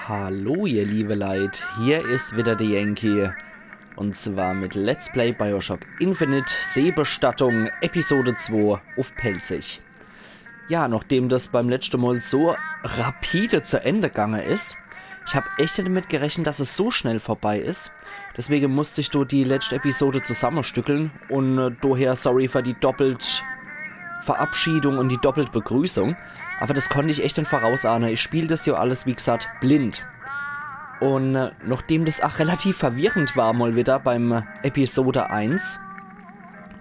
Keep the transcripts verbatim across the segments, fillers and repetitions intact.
Hallo ihr liebe Leit, hier is wieder de Yankee. Und zwar mit Let's Play BioShock Infinite, Seebestattung, Episode zwei uff Pälzisch. Ja, nachdem das beim letschte Mol so rapide zu Ende gange is, ich hab echt net damit gerechnet, dass es so schnell vorbei is. Deswege musst ich do die letschte Episode zusammestückeln und äh, doher sorry für die doppelt Verabschiedung und die doppelt Begrüßung. Aber das konnt ich echt net vorausahne. Ich spiel das jo alles, wie gesagt, blind. Und äh, nachdem das ach relativ verwirrend war, mol wieder beim äh, Episode eins,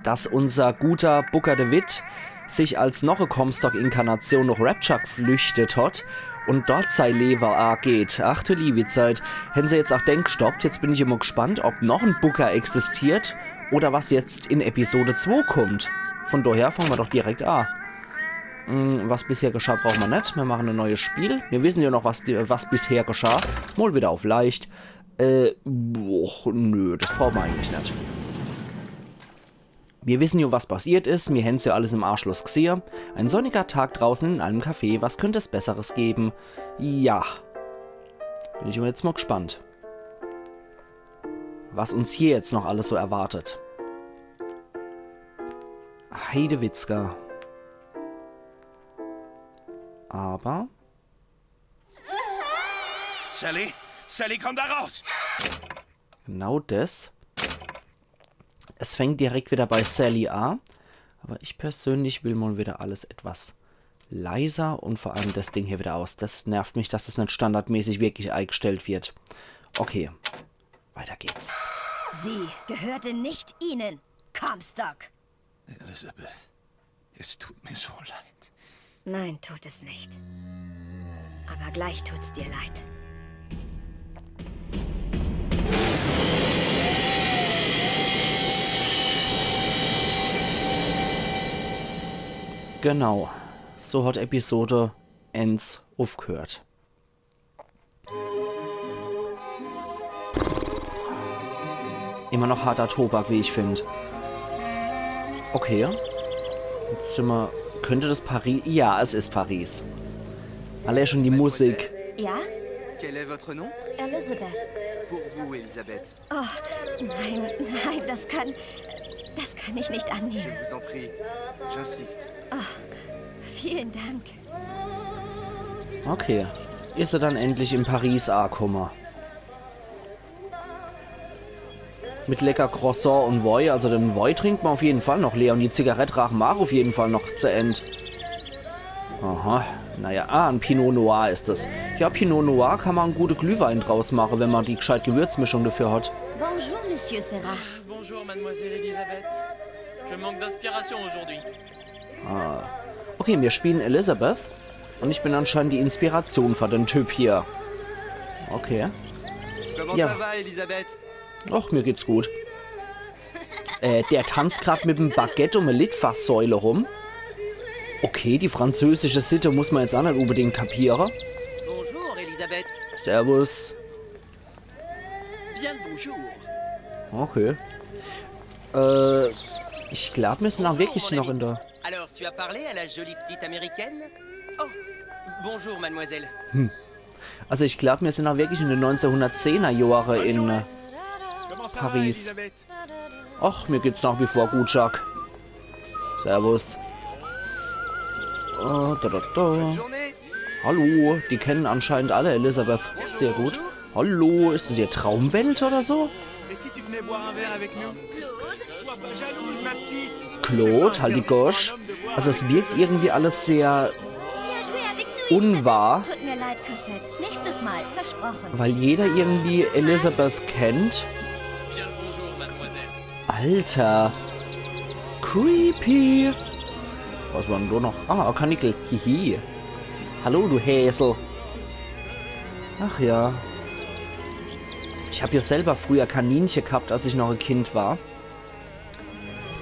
dass unser guter Booker DeWitt sich als noch e Comstock-Inkarnation noch Rapture geflüchtet hat und dort sei Lewe ageht. Ach du liebi Zeit, hän se jetzt ach denk gestoppt. Jetzt bin ich immer gespannt, ob noch en Booker existiert oder was jetzt in Episode zwei kommt. Von daher fange mer doch direkt a. Hm, was bisher geschah, brauche mer net. Mer machen e neues Spiel. Mir wissen jo noch, was, die, was bisher geschah. Mol wieder uff leicht. Äh, och, nö, das brauche mer eigentlich net. Mir wissen jo, was passiert is. Mir hän's jo alles im Anschluss gsehe. Ein sonniger Tag draußen in einem Café. Was könnte es Besseres geben? Ja. Bin ich immer jetzt mal gespannt, was uns hier jetzt noch alles so erwartet. Heidewitzka. Aber Sally? Sally, komm da raus! Genau das. Es fängt direkt wieder bei Sally a. Aber ich persönlich will mal wieder alles etwas leiser und vor allem das Ding hier wieder aus. Das nervt mich, dass das nicht standardmäßig wirklich eingestellt wird. Okay, weiter geht's. Sie gehörte nicht Ihnen, Comstock. Elizabeth, es tut mir so leid. Nein, tut es nicht. Aber gleich tut's dir leid. Genau. So hat Episode eins aufgehört. Immer noch harter Tobak, wie ich find. Okay. Jetzt sind wir, könnte das Paris? Ja, es ist Paris. Allein schon die Musik. Ja? Quel est votre nom? Elizabeth. Pour vous, Elizabeth. Oh, nein, nein, das kann, das kann ich nicht annehmen. Je vous en prie, j'insiste. Vielen Dank. Okay. Is er dann endlich in Paris akomme. Mit lecker Croissant und Woi, also den Woi trinkt man auf jeden Fall noch leer und die Zigarett raache ma auf jeden Fall noch zu End. Aha, naja, ah, ein Pinot Noir ist es. Ja, Pinot Noir kann man gute Glühwein draus mache, wenn man die gescheit Gewürzmischung dafür hat. Bonjour, Monsieur Serra. Bonjour, Mademoiselle Elisabeth. Je manque d'inspiration aujourd'hui. Ah. Okay, mir spielen Elizabeth. Und ich bin anscheinend die Inspiration für den Typ hier. Okay. Comment Ja. ça va, Elisabeth? Och, mir geht's gut. Äh, der tanzt grad mit dem Baguette um e Litfaßsäule rum. Okay, die französische Sitte muss man jetzt auch nicht unbedingt kapiere. Bonjour, Elisabeth. Servus. Bien le bonjour. Okay. Äh, ich glaub, mir sind auch wirklich noch in der Alors, tu as parlé à la jolie petite américaine? Oh, bonjour, mademoiselle. Also ich glaub, mir sind auch wirklich in den neunzehnhundertzehner Jahre in äh, Comment ça va, Paris. Elisabeth? Ach, mir geht's nach wie vor gut, Jacques. Servus. Äh, da, da, da. Bonne journée. Hallo, die kennen anscheinend alle Elizabeth sehr gut. Hallo, ist das ihr Traumwelt oder so? Et si tu venais boire un verre avec nous? Claude? Sois pas jalouse, ma petite. Claude, halt die Gosch. Also es wirkt irgendwie alles sehr Viens jouer avec nous, unwahr, Elisabeth. Tut mir leid, Cosette. Nächstes Mal, versprochen. Weil jeder irgendwie Elizabeth kennt. Alter. Creepy. Was war denn da noch? Ah, e Karnickel. Hihi. Hallo, du Häsel. Ach ja. Ich hab ja selber früher Kaninche gehabt, als ich noch ein Kind war.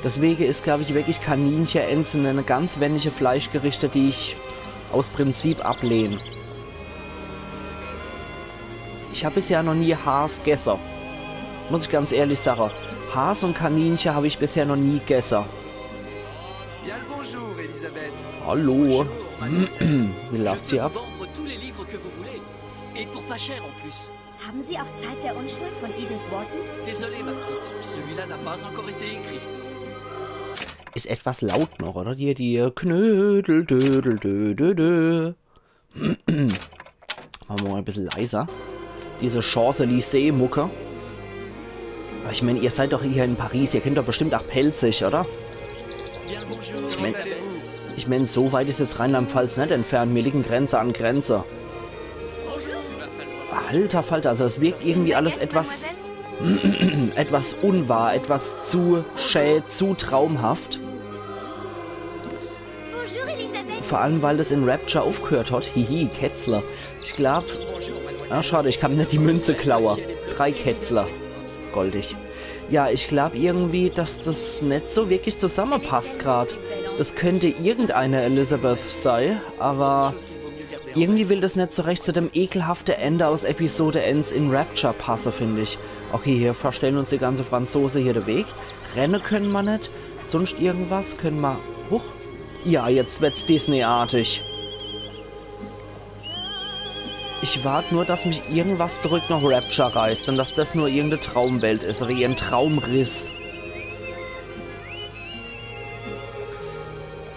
Deswegen ist, glaub ich, wirklich Kaninche eins, eine ganz wenige Fleischgerichte, die ich aus Prinzip ablehne. Ich hab bisher noch nie Has gegessen. Muss ich ganz ehrlich sagen. Has und Kaninche hab ich bisher noch nie gegessen. Bien le bonjour, Elisabeth. Hallo. Bonjour, mademoiselle. Wie läuft's hier ab? Je peux vous vendre tous les livres que vous voulez. Et pour pas cher en plus. Haben Sie auch Zeit der Unschuld von Edith Wharton? Désolé, ma petite, celui-là n'a pas encore été écrit. Is etwas laut noch, oder? Hier die Knödel, dödel, dö, dö, dö. Mache mer mal e bissel leiser. Diese Champs-Élysées-Mucke. Aber ich mein, ihr seid doch hier in Paris, ihr kennt doch bestimmt auch Pälzisch, oder? Bien le bonjour. Ich mein, ich mein, so weit is jetzt Rheinland-Pfalz net entfernt. Mir liegen Grenze an Grenze. Alter Falter, also es wirkt irgendwie alles etwas, etwas unwahr, etwas zu schä, zu traumhaft. Bonjour, Elisabeth. Vor allem, weil das in Rapture aufgehört hat. Hihi, Kätzle. Ich glaub. Ah, schade, ich kann net die Münze klaue. Drei Kätzle. Goldig. Ja, ich glaub irgendwie, dass das net so wirklich zusammepasst grad. Das könnte irgendeine Elizabeth sei, aber irgendwie will das net so recht zu dem ekelhafte Ende aus Episode eins in Rapture passe, find ich. Okay, hier verstellen uns die ganze Franzose hier de Weg. Renne können ma net. Sonst irgendwas können ma. Huch. Ja, jetzt wird's Disney-artig. Ich wart nur, dass mich irgendwas zurück nach Rapture reißt und dass das nur irgendeine Traumwelt is oder irgendein Traumriss.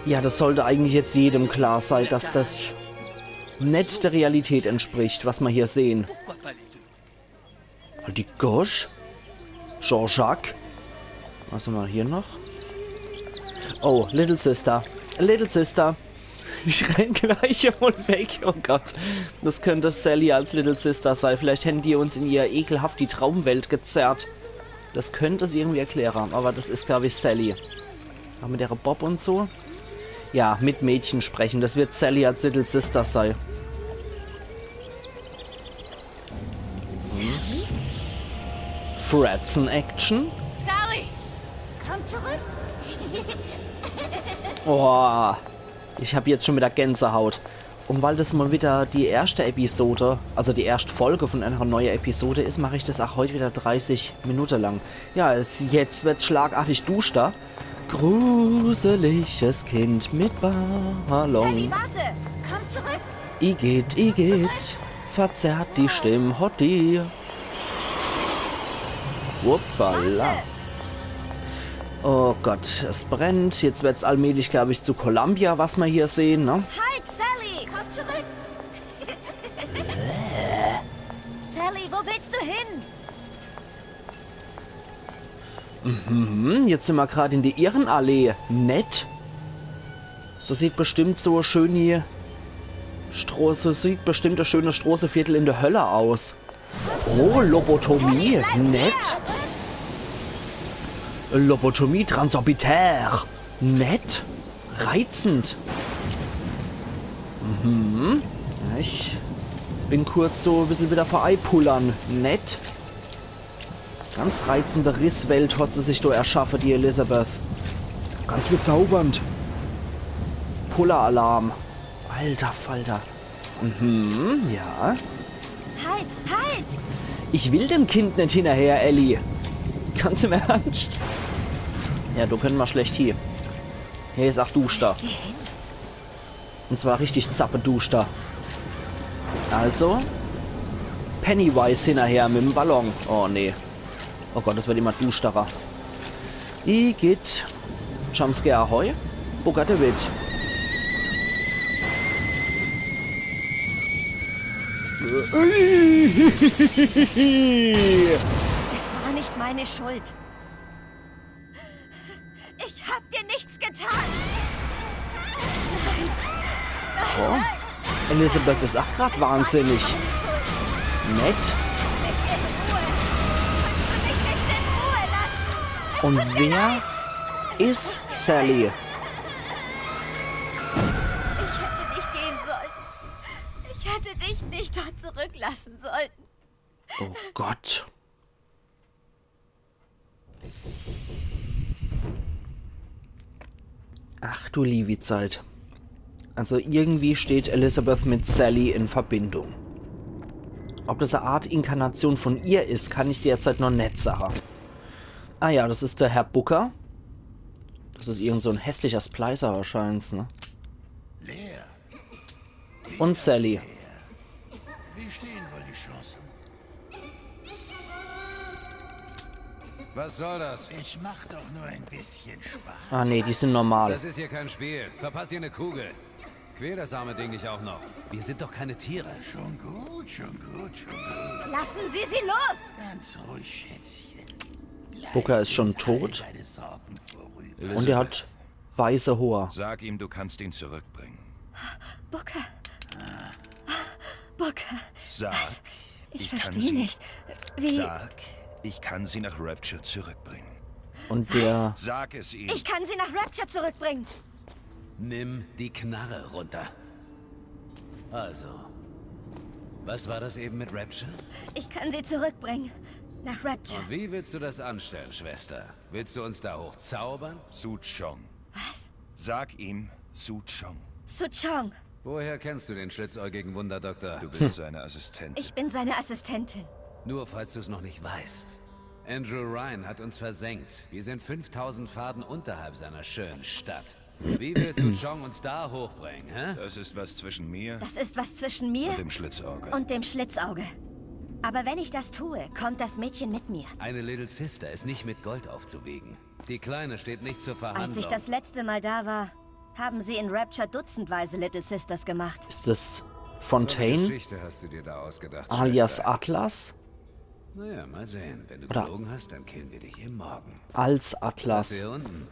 Ja, das sollte eigentlich jetzt jedem klar sein, dass das net der Realität entspricht, was ma hier sehen. Pourquoi pas les deux? Die Gosch? Jean-Jacques? Was haben wir hier noch? Oh, Little Sister. Little Sister. Ich renn gleich mal weg. Oh Gott. Das könnte Sally als Little Sister sein. Vielleicht haben die uns in ihr ekelhaft die Traumwelt gezerrt. Das könnte es irgendwie erklären, aber das ist, glaub ich, Sally. Auch mit ihrer Bob und so. Ja, mit Mädchen sprechen. Das wird Sally als Little Sister sein. Sally? Fratzen Action? Sally! Komm zurück! Oh, ich hab jetzt schon wieder Gänsehaut. Und weil das mal wieder die erste Episode, also die erste Folge von einer neuen Episode ist, mache ich das auch heute wieder dreißig Minuten lang. Ja, es, jetzt wird's schlagartig duster. Gruseliges Kind mit Sally, Ballon. Warte! Komm zurück! Igitt, igitt, verzerrt die Stimm, Hotti. Wuppala. Oh Gott, es brennt. Jetzt wird's allmählich, glaub ich, zu Columbia, was ma hier sehen, ne? Halt, Sally! Komm zurück! Sally, wo willst du hin? Hm, jetzt sind wir gerade in der Irrenallee. Nett. So sieht bestimmt so schön die Stroße, sieht bestimmt das schöne Stroßeviertel in der Hölle aus. Oh, Lobotomie. Nett. Lobotomie transorbitaire. Nett. Reizend. Mhm. Ja, ich bin kurz so ein bisschen wieder voreipullern. Nett. Ganz reizende Risswelt hat sie sich da erschaffe, die Elizabeth. Ganz bezaubernd. Puller-Alarm. Alter Falter. Mhm, ja. Halt, halt! Ich will dem Kind nicht hinterher, Ellie. Ganz im Ernst. Ja, da können wir schlecht hier. Hier ist auch duster. Sie hin? Und zwar richtig zappeduster. Also, Pennywise hinterher mit dem Ballon. Oh nee. Oh Gott, das wird immer dusterer. Igitt. Jumpscare ahoi. Booker DeWitt. Es war nicht meine Schuld. Ich hab dir nichts getan. Oh. Elizabeth ist auch grad wahnsinnig. Meine Schuld. Nett. Mich in Ruhe. Kannst du mich nicht in Ruhe lassen? Und wer ist Sally? Ich hätte nicht gehen sollen. Ich hätte dich nicht dort zurücklassen sollen. Oh Gott. Ach du liewi Zeit. Also irgendwie steht Elizabeth mit Sally in Verbindung. Ob das eine Art Inkarnation von ihr ist, kann ich derzeit noch net sagen. Ah ja, das ist der Herr Booker. Das ist irgend so ein hässlicher Splicer wahrscheinlich, ne? Und Sally. Wie stehen wohl die Chancen? Was soll das? Ich mach doch nur ein bisschen Spaß. Ah, nee, die sind normal. Das ist hier kein Spiel. Verpass hier eine Kugel. Quäl das arme Ding nicht auch noch. Wir sind doch keine Tiere. Schon gut, schon gut, schon gut. Lassen Sie sie los! Ganz ruhig, Schätzchen. Gleich Booker ist schon sind alle tot. Deine Sorgen vorüber. Und er hat weiße Hoor. Sag ihm, du kannst ihn zurückbringen. Booker. Booker. Sag. Ich, kann verstehe sie- nicht. Wie? Sag, ich kann sie nach Rapture zurückbringen. Und der. Sag es ihm. Ich kann sie nach Rapture zurückbringen. Nimm die Knarre runter. Also, was war das eben mit Rapture? Ich kann sie zurückbringen. Nach Rapture. Und wie willst du das anstellen, Schwester? Willst du uns da hochzaubern? Suchong. Was? Sag ihm, Suchong. Suchong. Woher kennst du den schlitzäugigen Wunderdoktor? Du bist seine Assistentin. Ich bin seine Assistentin. Nur falls du es noch nicht weißt. Andrew Ryan hat uns versenkt. Wir sind fünftausend Faden unterhalb seiner schönen Stadt. Wie willst du Chong uns da hochbringen, hä? Das ist was zwischen mir Das ist was zwischen mir und dem Schlitzauge. und dem Schlitzauge. Aber wenn ich das tue, kommt das Mädchen mit mir. Eine Little Sister ist nicht mit Gold aufzuwiegen. Die Kleine steht nicht zur Verhandlung. Als ich das letzte Mal da war, haben sie in Rapture dutzendweise Little Sisters gemacht. Ist das Eine Fontaine? Geschichte hast du dir da ausgedacht, Alias Schwester. Atlas? Naja, mal sehen. Wenn du Oder- gelogen hast, dann killen wir dich hier morgen. Als Das Atlas. hier unten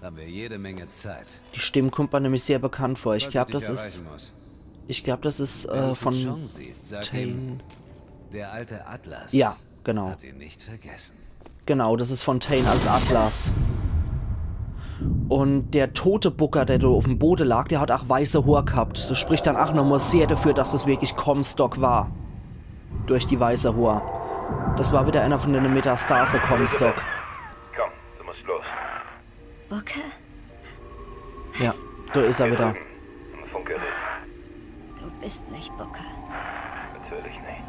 haben wir jede Menge Zeit. Die Stimme kommt mir nämlich sehr bekannt vor. Ich Was glaube, dich das ist. erreichen muss. Ich glaube, das ist Wenn äh, du von Suchong siehst, sag ihm, Fontaine. Der alte Atlas Ja, genau. hat ihn nicht vergessen. Genau, das ist Fontaine als Atlas. Und der tote Booker, der da auf dem Boden lag, der hat auch weiße Hoor gehabt. Das spricht dann auch nochmal sehr dafür, dass das wirklich Comstock war. Durch die weiße Hoor. Das war wieder einer von den Metastase Comstock. Komm, du musst los. Booker? Ja, da ist er wieder. Im Funkgerät. Du bist nicht Booker. Natürlich nicht.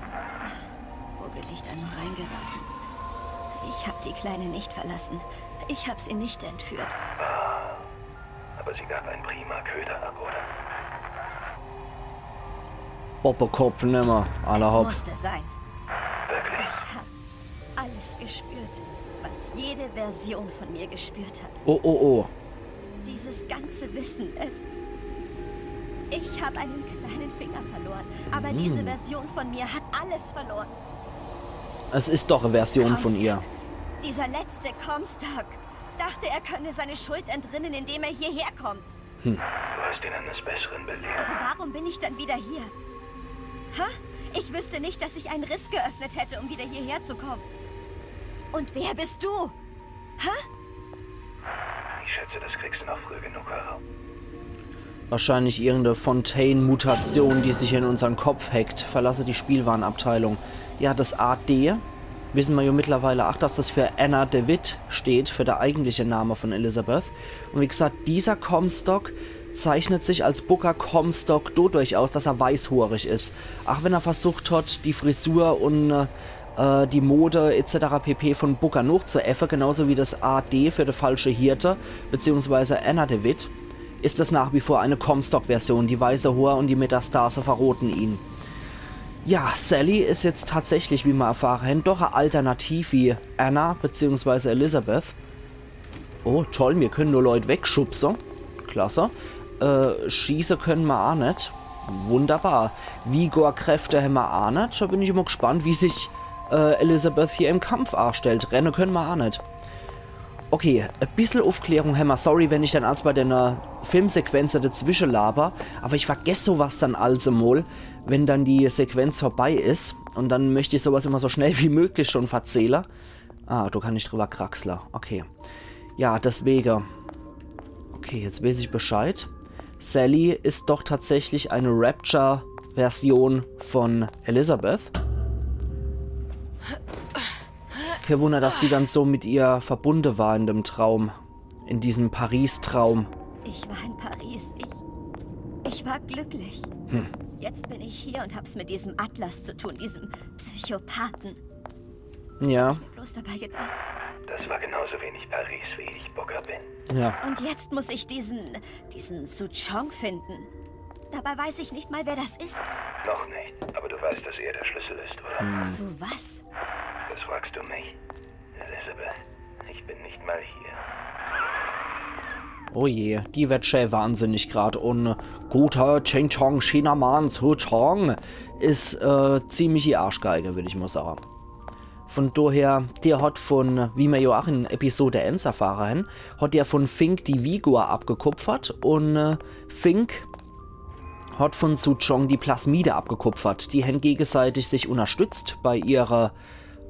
Wo bin ich da nur reingeraten? Ich habe die Kleine nicht verlassen. Ich habe sie nicht entführt. Aber sie gab ein prima Köder ab, oder? Bobbekopf, nimmer. Alla Es hopp. Musste sein. Wirklich? Ich habe alles gespürt, was jede Version von mir gespürt hat. Oh, oh, oh. Dieses ganze Wissen, es. Ich habe einen kleinen Finger verloren, aber diese Version von mir hat alles verloren. Es ist doch eine Version von ihr. Comstock. Dieser letzte Comstock dachte, er könne seine Schuld entrinnen, indem er hierher kommt. Du hast ihn eines Besseren belehrt. Aber warum bin ich dann wieder hier? Ha? Ich wüsste nicht, dass ich einen Riss geöffnet hätte, um wieder hierher zu kommen. Und wer bist du? Ha? Ich schätze, das kriegst du noch früh genug heraus. Wahrscheinlich irgendeine Fontaine-Mutation, die sich in unseren Kopf hackt. Verlasse die Spielwarenabteilung. Ja, das A D. Wissen wir ja mittlerweile auch, dass das für Anna DeWitt steht, für der eigentliche Name von Elizabeth. Und wie gesagt, dieser Comstock zeichnet sich als Booker Comstock dadurch aus, dass er weißhoorig ist. Auch wenn er versucht hat, die Frisur und äh, die Mode et cetera pp. Von Booker nachzuäffen, genauso wie das A D für die falsche Hirte, beziehungsweise Anna DeWitt, ist es nach wie vor eine Comstock-Version. Die weiße Hoor und die Metastase verroten ihn. Ja, Sally ist jetzt tatsächlich, wie wir erfahren haben, doch eine Alternativ wie Anna beziehungsweise Elizabeth. Oh, toll, wir können nur Leute wegschubsen. Klasse. Äh, schießen können wir auch nicht. Wunderbar. Vigor-Kräfte haben wir auch nicht. Da bin ich immer gespannt, wie sich äh, Elizabeth hier im Kampf anstellt. Rennen können wir auch nicht. Okay, ein bisschen Aufklärung haben wir. Sorry, wenn ich dann als bei den äh, Filmsequenzen dazwischen laber. Aber ich vergesse sowas dann als mal, wenn dann die Sequenz vorbei ist. Und dann möchte ich sowas immer so schnell wie möglich schon verzählen. Ah, da kann ich drüber kraxeln. Okay. Ja, deswegen. Okay, jetzt weiß ich Bescheid. Sally ist doch tatsächlich eine Rapture-Version von Elizabeth. Kein Wunder, dass die dann so mit ihr verbunden war in dem Traum. In diesem Paris-Traum. Ich war in Paris. Ich. Ich war glücklich. Jetzt bin ich hier und hab's mit diesem Atlas zu tun, diesem Psychopathen. Ja. Mir bloß dabei gedacht. Das war genauso wenig Paris, wie ich Booker bin. Ja. Und jetzt muss ich diesen. Diesen Suchong finden. Dabei weiß ich nicht mal, wer das ist. Noch nicht, aber du weißt, dass er der Schlüssel ist, oder? Zu was? Das fragst du mich? Elizabeth, ich bin nicht mal hier. Oh je, die werd schä wahnsinnig grad. Un guter Ching Chong Chinaman Su Chong is äh, ziemlich die Arschgeige, würd ich mal sage. Von daher, der hat von, wie mer jo ach in Episode eins erfahre hen, hat der von Fink die Vigor abgekupfert un äh, Fink hat von Su Chong die Plasmide abgekupfert. Die hen gegenseitig sich unterstützt bei ihrer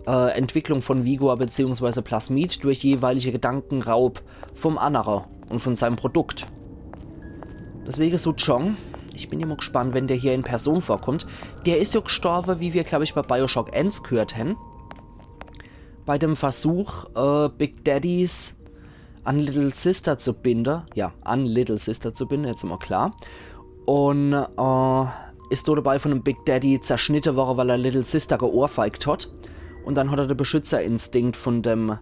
äh, Entwicklung von Vigor beziehungsweise Plasmid durch jeweilige Gedankenraub vom annere un von seinem Produkt. Deswege Su Chong, ich bin immer gespannt, wenn der hier in Person vorkommt. Der is jo gestorbe, wie mer, glaub ich, bei Bioshock eins gehört hen. Bei dem Versuch, äh, Big Daddys an Little Sister zu binde. Ja, an Little Sister zu binde, jetzt immer klar. Un äh, is do dabei von dem Big Daddy zerschnitte worre, weil er Little Sister geohrfeigt hat. Un dann hat er de Beschützerinstinkt von dem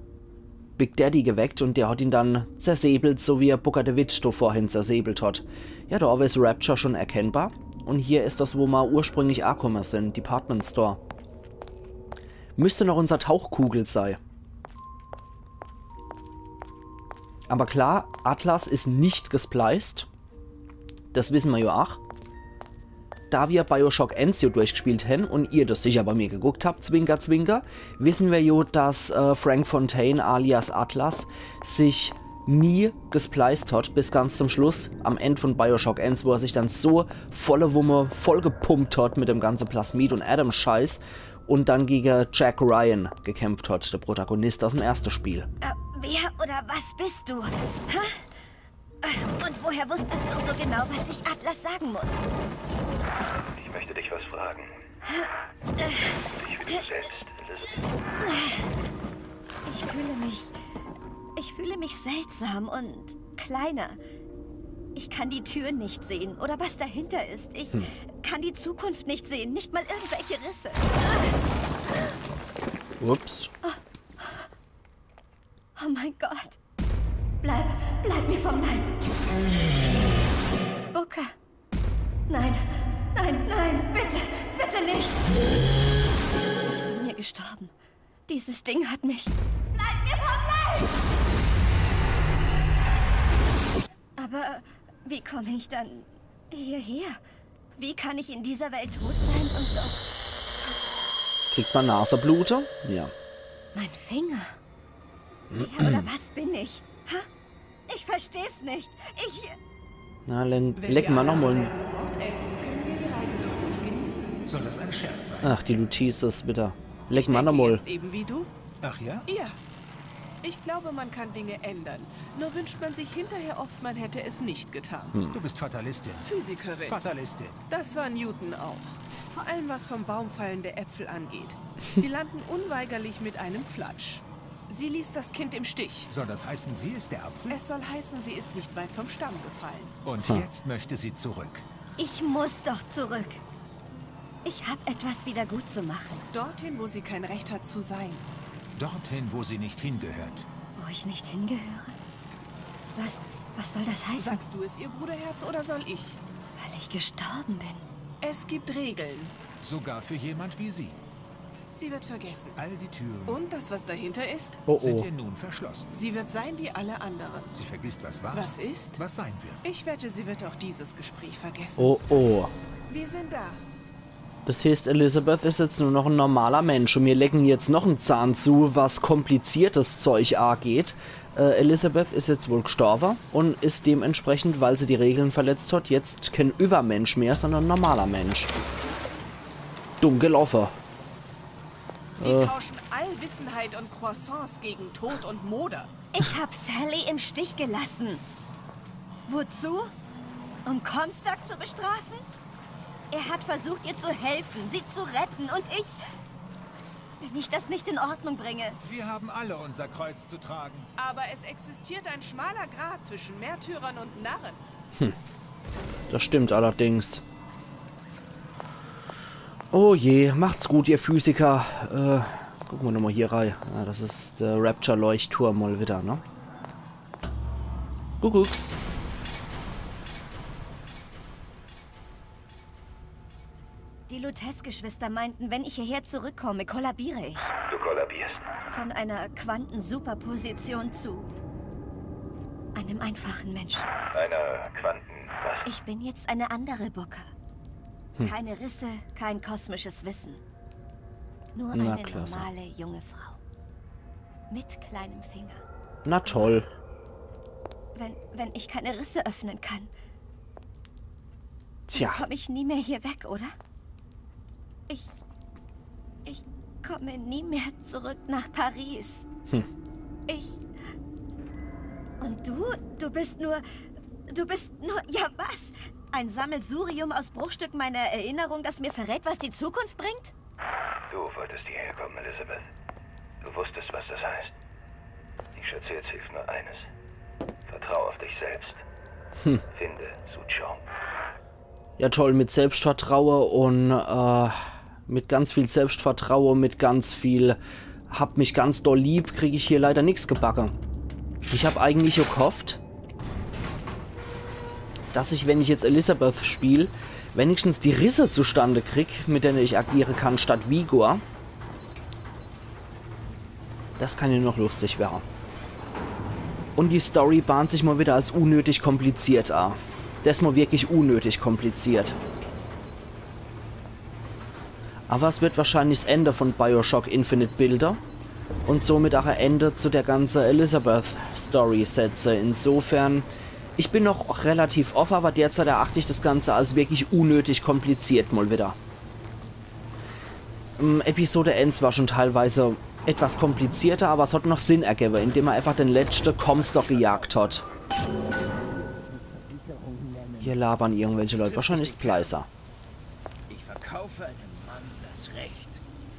Big Daddy geweckt un der hat ihn dann zersäbelt, so wie er Booker DeWitt do vorhin zersäbelt hat. Ja, do owwe is Rapture schon erkennbar. Un hier is das, wo mer ursprünglich akomme sin, Department Store. Müsst noch unser Tauchkugel sei. Aber klar, Atlas is nicht gespliced. Das wissen mer jo ach. Da mer Bioshock eins jo durchgespielt hen un ihr das sicher bei mir geguckt habt, Zwinker, Zwinker, wissen mer jo, dass äh, Frank Fontaine alias Atlas sich nie gespliced hat bis ganz zum Schluss am End von Bioshock eins, wo er sich dann so volle Wumme vollgepumpt hat mit dem ganze Plasmid un Adam-Scheiß un dann gege Jack Ryan gekämpft hat, der Protagonist aus dem ersten Spiel. Äh, wer oder was bist du? Hä? Äh, Und woher wusstest du so genau, was ich Atlas sagen muss? Ich möchte dich was fragen. Dich wie du selbst, Elizabeth. Ich fühle mich. Ich fühle mich seltsam und kleiner. Ich kann die Tür nicht sehen oder was dahinter ist. Ich kann die Zukunft nicht sehen, nicht mal irgendwelche Risse. Ups. Oh mein Gott. Bleib, bleib mir vom Leib. Booker. Nein, nein, nein, bitte, bitte nicht. Ich bin hier gestorben. Dieses Ding hat mich. Bleib mir vom Leib! Aber wie komme ich dann hierher? Wie kann ich in dieser Welt tot sein und doch. Kriegt mer Naseblute? Ja. Mein Finger. Wer oder was bin ich? Ha? Ich versteh's nicht. Ich. Na, len- Wenn lecken wir mer noch alle am mal. Selben Ort enden, können wir die Reise doch ruhig genießen. Soll das ein Scherz sein? Ach, die Luteces wieder. Lecken mer noch Denke mal. Jetzt eben wie du? Ach ja? Ja. Ich glaube, man kann Dinge ändern. Nur wünscht man sich hinterher oft, man hätte es nicht getan. Du bist Fatalistin. Physikerin. Fatalistin. Das war Newton auch. Vor allem was vom Baum fallende Äpfel angeht. Sie landen unweigerlich mit einem Flatsch. Sie ließ das Kind im Stich. Soll das heißen, sie ist der Apfel? Es soll heißen, sie ist nicht weit vom Stamm gefallen. Und jetzt möchte sie zurück. Ich muss doch zurück. Ich hab etwas wieder gut zu machen. Dorthin, wo sie kein Recht hat zu sein. Dorthin, wo sie nicht hingehört. Wo ich nicht hingehöre? Was, was soll das heißen? Sagst du es ihr, Bruderherz, oder soll ich? Weil ich gestorben bin. Es gibt Regeln. Sogar für jemand wie sie. Sie wird vergessen. All die Türen Und das, was dahinter ist? Oh sind oh. ihr nun verschlossen. Sie wird sein wie alle anderen. Sie vergisst, was war. Was ist? Was sein wird. Ich wette, sie wird auch dieses Gespräch vergessen. Oh oh. Wir sind da. Das heißt, Elizabeth is jetzt nur noch en normaler Mensch un mir lecken jetzt noch en Zahn zu, was kompliziertes Zeug ageht. Äh, Elizabeth is jetzt wohl gestorbe un is dementsprechend, weil sie die Regeln verletzt hat, jetzt kein Übermensch mehr, sondern en normaler Mensch. Dumm gelaufe. Sie tauschen Allwissenheit und Croissants gegen Tod und Moder. Ich hab Sally im Stich gelassen. Wozu? Um Comstock zu bestrafen? Er hat versucht, ihr zu helfen, sie zu retten. Und ich. Wenn ich das nicht in Ordnung bringe. Wir haben alle unser Kreuz zu tragen. Aber es existiert ein schmaler Grat zwischen Märtyrern und Narren. Das stimmt allerdings. Oh je, macht's gut, ihr Physiker. Äh, gucke mer nochmal hier rei. Ah, das is der Rapture-Leuchtturm mal wieder, ne? Kuckucks. Tess-Geschwister meinten, wenn ich hierher zurückkomme, kollabiere ich. Du kollabierst. Von einer Quantensuperposition zu einem einfachen Menschen. Einer Quanten... Was? Ich bin jetzt eine andere Booker. Keine Risse, kein kosmisches Wissen. Nur Na, eine klasse. Normale junge Frau. Mit kleinem Finger. Na toll. Wenn, wenn ich keine Risse öffnen kann, Tja, komme ich nie mehr hier weg, oder? Ich. Ich komme nie mehr zurück nach Paris. Ich. Und du? Du bist nur. Du bist nur. Ja, was? Ein Sammelsurium aus Bruchstücken meiner Erinnerung, das mir verrät, was die Zukunft bringt? Du wolltest hierher kommen, Elizabeth. Du wusstest, was das heißt. Ich schätze, jetzt hilft nur eines. Vertrau auf dich selbst. Finde Suchong. Ja toll, mit Selbstvertraue und äh, mit ganz viel Selbstvertraue, mit ganz viel hab mich ganz doll lieb, krieg ich hier leider nix gebacke. Ich hab eigentlich gehofft, dass ich, wenn ich jetzt Elizabeth spiel, wenigstens die Risse zustande krieg, mit denen ich agiere kann statt Vigor. Das kann ja noch lustig werre. Und die Story bahnt sich mal wieder als unnötig kompliziert a. Das is mal wirklich unnötig kompliziert. Aber es wird wahrscheinlich das Ende von Bioshock Infinite bilde und somit auch ein Ende zu der ganze Elizabeth-Story setze. Insofern, ich bin noch relativ offen, aber derzeit erachte ich das Ganze als wirklich unnötig kompliziert mal wieder. Ähm, Episode eins war schon teilweise etwas komplizierter, aber es hat noch Sinn ergeben, indem er einfach den letzten Comstock gejagt hat. Hier labern irgendwelche Leute. Wahrscheinlich Splicer. Ich verkaufe einem Mann das Recht,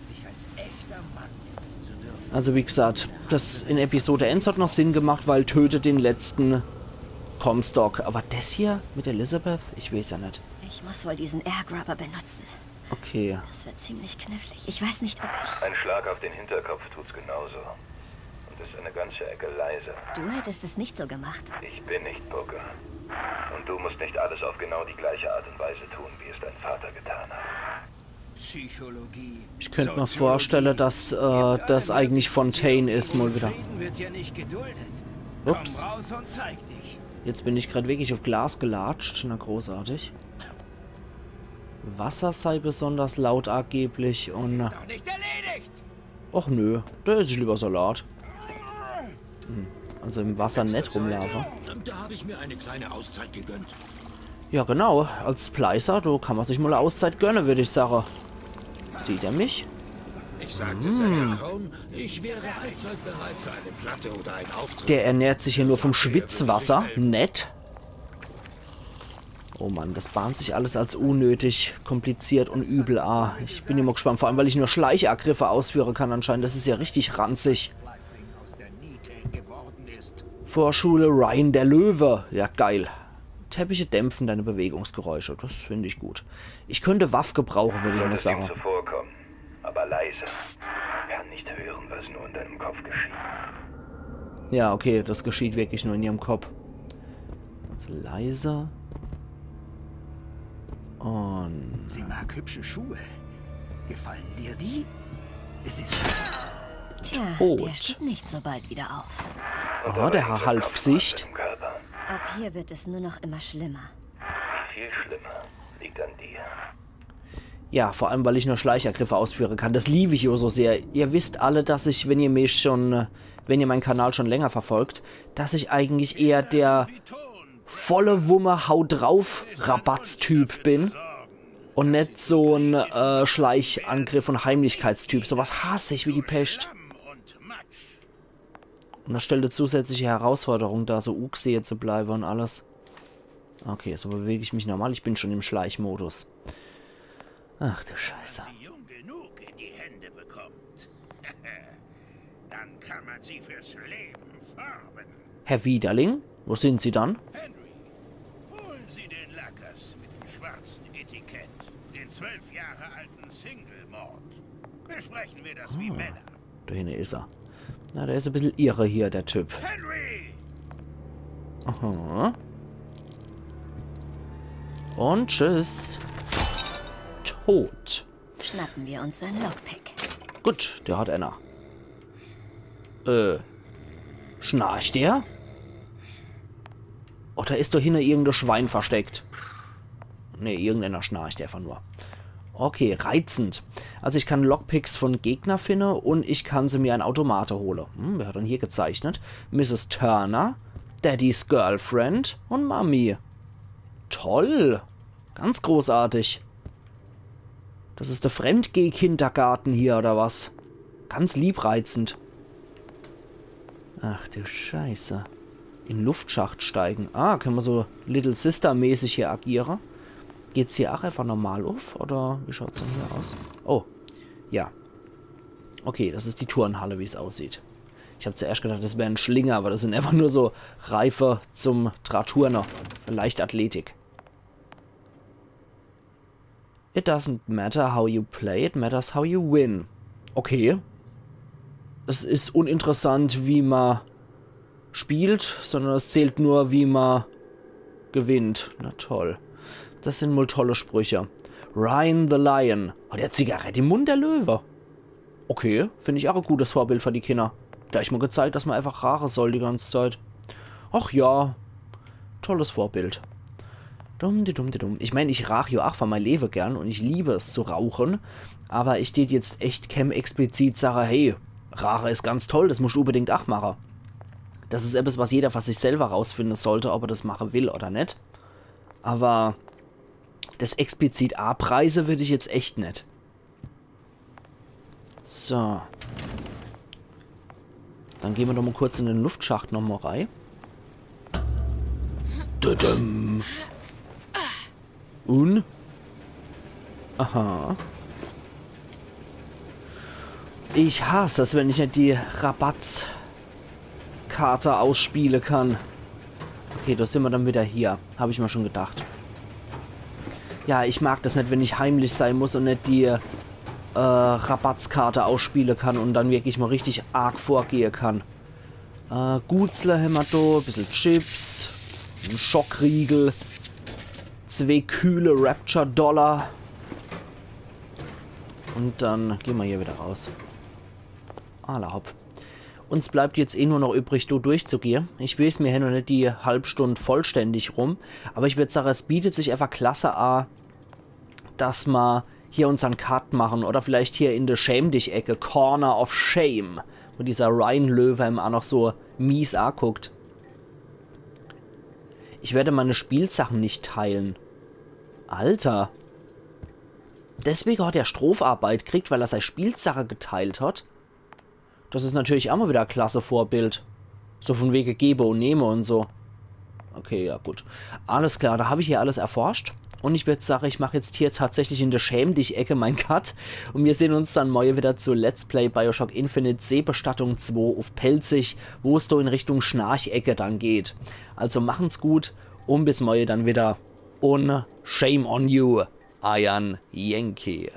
sich als echter Mann nennen zu dürfen. Also wie gesagt, das in Episode eins hat noch Sinn gemacht, weil tötet den letzten Comstock. Aber das hier mit Elizabeth? Ich weiß ja nicht. Ich muss wohl diesen Air Grabber benutzen. Okay. Das wird ziemlich knifflig. Ich weiß nicht, ob ich. Ein Schlag auf den Hinterkopf tut's genauso. Und ist eine ganze Ecke leiser. Du hättest es nicht so gemacht. Ich bin nicht Booker. Und du musst nicht alles auf genau die gleiche Art und Weise tun, wie es dein Vater getan hat. Psychologie. Ich könnte mir vorstellen, dass äh, das eigentlich Fontaine ist, mal wieder. Frieden wird hier nicht geduldet. Ups. Komm raus und zeig dich. Jetzt bin ich gerade wirklich auf Glas gelatscht. Na, großartig. Wasser sei besonders laut angeblich und... Noch nicht erledigt. Och nö, da esse ich lieber Salat. Hm, also im Wasser nicht rumlaufen. Da habe ich mir eine kleine Auszeit gegönnt. Ja genau, als Splicer, da kann man sich mal eine Auszeit gönnen, würde ich sagen. Sieht er mich? Ich sagte seiner Frauen, ich wäre allzeit bereit für eine Platte oder einen Auftritt. Der ernährt sich hier nur vom Schwitzwasser. Nett. Oh Mann, das bahnt sich alles als unnötig, kompliziert und übel a. Ich bin immer gespannt, vor allem weil ich nur Schleichangriffe ausführen kann anscheinend. Das ist ja richtig ranzig. Vorschule Ryan der Löwe. Ja, geil. Teppiche dämpfen deine Bewegungsgeräusche. Das finde ich gut. Ich könnte Waff gebrauchen, würde ich mal Solltest ihm sagen. Zuvorkommen. Aber leise. Kann nicht hören, was nur in deinem Kopf geschieht. Ja, okay, das geschieht wirklich nur in ihrem Kopf. Also leise. Und Sie mag hübsche Schuhe. Gefallen dir die? Es ist Tja, Tot. Der steht nicht so bald wieder auf. Oh, der Herr Halbgesicht. Im Körper. Ab hier wird es nur noch immer schlimmer. Viel schlimmer. Liegt an dir. Ja, vor allem, weil ich nur Schleichangriffe ausführen kann. Das liebe ich ja so sehr. Ihr wisst alle, dass ich, wenn ihr mich schon, äh, wenn ihr meinen Kanal schon länger verfolgt, dass ich eigentlich eher der volle Wumme, hau drauf, Rabatz-Typ bin. Und nicht so ein äh, Schleichangriff- und Heimlichkeitstyp. Sowas hasse ich wie die Pest. Und das stellt eine zusätzliche Herausforderung dar, so ugesehen zu bleiben und alles. Okay, so bewege ich mich normal. Ich bin schon im Schleichmodus. Ach du Scheiße. Sie jung genug in die Hände bekommt, dann kann man sie fürs Leben formen. Herr Widerling, wo sind Sie dann? Henry, holen Sie den Lackers mit dem schwarzen Etikett, den zwölf Jahre alten Single-Mord. Besprechen wir das wie Männer. Da hinten ist er. Na, der ist ein bisschen irre hier, der Typ. Henry! Aha. Und tschüss. Tot. Schnappen wir uns ein Lockpick. Gut, der hat einer. Äh, schnarcht der? Oder is do hinne irgend e Schwein versteckt? Nee, irgendeiner schnarcht einfach nur. Okay, reizend. Also ich kann Lockpicks von Gegner finne und ich kann se mir in Automate hole. Hm, wer hat denn hier gezeichnet? Misses Turner, Daddys Girlfriend und Mami. Toll. Ganz großartig. Das is de Fremdgeh-Kindergarten hier, oder was? Ganz liebreizend. Ach du Scheiße. In Luftschacht steigen. Ah, könne mer so Little Sister-mäßig hier agiere? Geht's hier ach einfach normal uff? Oder wie schaut's denn hier aus? Oh, ja. Okay, das is die Turnhalle, wie's aussieht. Ich hab zuerscht gedacht, das wären Schlinge, aber das sin einfach nur so Reife zum Draturne. Leichtathletik. It doesn't matter how you play, it matters how you win. Okay. Es is uninteressant, wie ma spielt, sondern es zählt nur, wie ma gewinnt. Na toll. Das sin wohl tolle Sprüche. Ryan the Lion. Hat der Zigarett im Mund, der Löwe? Okay, find ich ach e gutes Vorbild für die Kinder. Der hat ma gezeigt, dass ma einfach raache soll die ganze Zeit. Ach ja, tolles Vorbild. Dumm, di dumm, di dumm. Ich mein, ich raach jo ach für mei Lewe gern und ich liebe es zu rauchen. Aber ich deet jetzt echt kem explizit sage, hey, raache is ganz toll, das muscht unbedingt ach mache. Das is etwas, was jeder für sich selber rausfinde sollte, ob er das mache will oder net. Aber das explizit apreise würd ich jetzt echt net. So. Dann gehn mer doch mal kurz in den Luftschacht noch mal rei. Tudum. Un? Aha. Ich hass es, wenn ich net die Rabattskarte ausspiele kann. Okay, do sin mer dann wieder hier. Hab ich mer schon gedacht. Ja, ich mag das net, wenn ich heimlich sei muss und net die äh, Rabattskarte ausspiele kann und dann wirklich mal richtig arg vorgehe kann. Äh, Gutzler hämmer do, bissel Chips, en Schokoriegel, zwee kühle Rapture-Dollar. Und dann gehn mer hier wieder raus. Alla hopp. Uns bleibt jetzt eh nur noch übrig, do durchzugehe. Ich weeß, mir hän noch net die Halbstund vollständig rum, aber ich würd sage, es bietet sich einfach klasse a, dass mer hier unsern Cut machen oder vielleicht hier in de Schäm-dich-Ecke, Corner of Shame, wo dieser Ryan-Löwe em a noch so mies aguckt. Ich werde meine Spielsachen nicht teilen. Alter. Deswege hat er Strofarbeit kriegt, weil er sei Spielsache geteilt hat. Das is natürlich a mal wieder e klasse Vorbild. So von wege gebe und nehme und so. Okay, ja gut. Alles klar, da hab ich hier alles erforscht. Und ich würd sage, ich mach jetzt hier tatsächlich in de Schäm-dich-Ecke mein Cut. Und mir sehn uns dann morje wieder zu Let's Play Bioshock Infinite Seebestattung zwo uff Pälzisch, wo es do in Richtung Schnarchecke dann geht. Also machen's gut und bis morje dann wieder. Und shame on you, eiern Yankee.